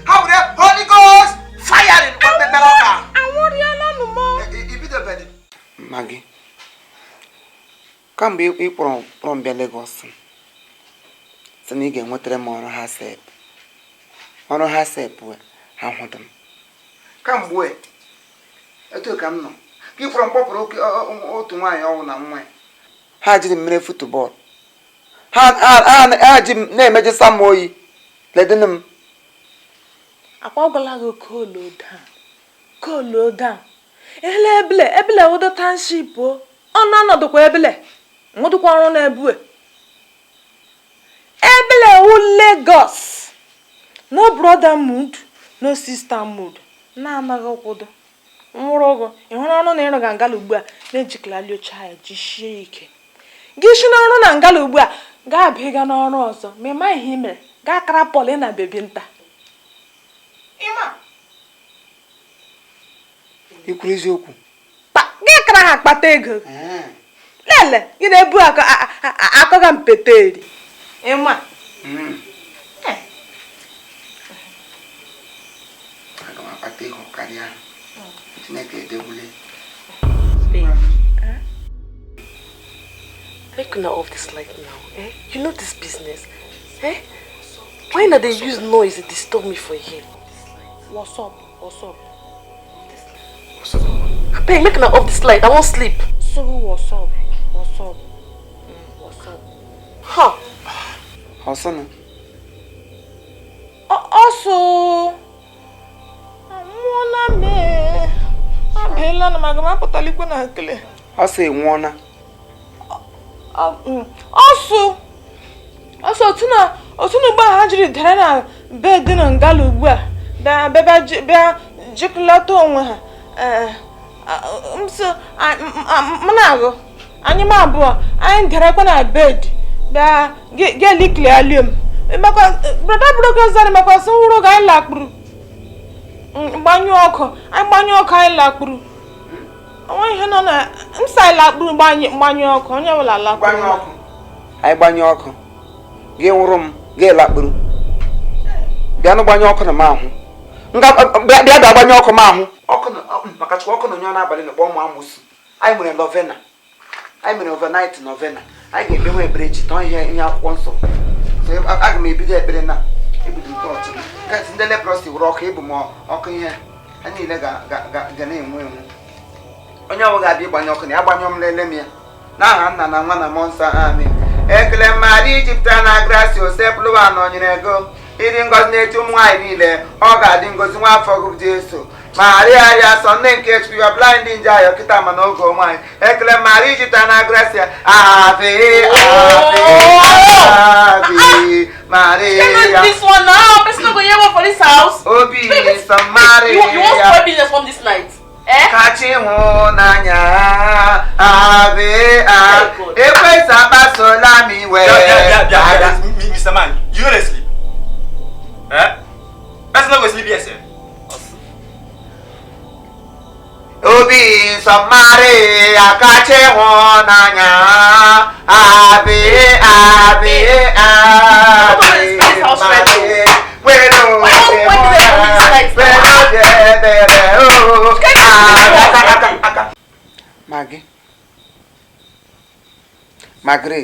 Ha were Holy Ghost firing mere ọka. Anwụrịala nụ m. Ibidobeghị. Magị, kamgbe ị kpọrọ m bịa Lagos, sị na ị ga-enwetara m ọrụ HACCP, ọrụ HACCP ahụdụ m kamgbe. Etu ka m nọ ka ị kpọrọ m kpọpụrụ otu nwaanyị ọnwụ na nwa ya. Ha jiri m mere football, ha ji m na-emejesa m oyi ledịnụ m. Akwa gwala gị, cool down, cool down. Ele ebele ebele ụdọ township o ọnụ ọnọdụkwa ebele nwụdụkwa ọrụ na-ebu ebele wu Lagos. No brother mood, no sister mood, na-anaghị kwụdo nwụrụ ụgwọ. Ị hụrụ ọrụ na ịrụ ga ngala ugbu a na-ejikalali oche ya jisie ike gị si n'ọrụ na ngala ugbu a gaa bịga n'ọrụ ọzọ. Ma ị ma ihe ị mere, gaa kara pọli na bebi nta ịma. Ikwuru eziokwu. Gị kara ha akpata ego. Lele gị na-ebu akọga mpeteri ịma. Aga m akpata ego karịa. Chineke edewule. Babe. Make una off this light now. Eh? You know this business. Eh? Why not they use noise to disturb me for here? What's up? What's up? Babe, make una off this light. I won't sleep. So what's up? What's up? What's up? Huh? Ọsọnụ. Ọsọ anwụọla m. Abịala na maga m apụtalikwe na nkele. Ọsọ enwụọna. Ọsụ ọsọ otu na otu na ugbu a ha jiri dere na bed na ngala ugbu a bịa bịa bịa jikọlata onwe ha. Ee, m sị m na-agụ anyị m abụọ anyị derekwa na bed bịa ga-elikliali m maka brother broke zara maka sị nwụrụ ga anyị lakpuru, gbanyụọ ọkụ, anyị gbanyụọ ọkụ, anyị lakpuru. Onwe ihe nọ na m sị anyị lakpuru, gbanyụọ ọkụ, onye ọbụla lakpuru. Gbanyụ ọkụ, anyị gbanyụ ọkụ, gị nwụrụ m gị lakpuru. Bịanụ gbanyụ ọkụ na m ahụ. Nga bịa bịa bịa gbanyụ ọkụ m ahụ ọkụ na maka chukwu ọkụ na onye ọ n'abalị na-kpọ ụmụ amụsụ. Anyị nwere novena, anyị mere overnight novena. Anyị ga-ekpe nwe ekpere echi tọọ ihe ihe akwụkwọ nsọ. So aga m ebido ekpere na ebido m tọọchị gasị ndị leprosy were ọkụ ịbụ m ọkụ ihe ha niile ga na-enwu enwu. Onye ọbụla ga-abịa ịgbanye ọkụ na ya gbanyụọ m lele m ya n'aha Nna na Nwa na Mmụọ Nsọ, amen. Ekele Maria jupụtara na grasia, Osebụlụwa nọnyere ego ịdị ngọzi n'eti ụmụ nwaanyị niile, ọ ga-adị ngọzi nwa afọ gị Jesu. Maria dị asọ, nne nke Chukwu, yọbụla ndị nje ayọ kịta ma n'oge onwe anyị. Ekele Maria jupụtara na grasia. Ave, ave, ave Maria. This one now, person no go hear word for this house. Obi nsọ Maria. You want spoil business from this night? Eh? Kachi ịhụnanya, ave a ekwesị akpasola m iwe. Bịa, bịa, bịa, bịa, bịa. Mr. Man, you no dey sleep. Eh? Person no go sleep here, sir. Obi nsọ Maria, kacha ịhụnanya, ave, ave, ave Maria, nwere obi ịhụnanya, nwere obi ebere o. Aka aka aka. Maggi, Margaret.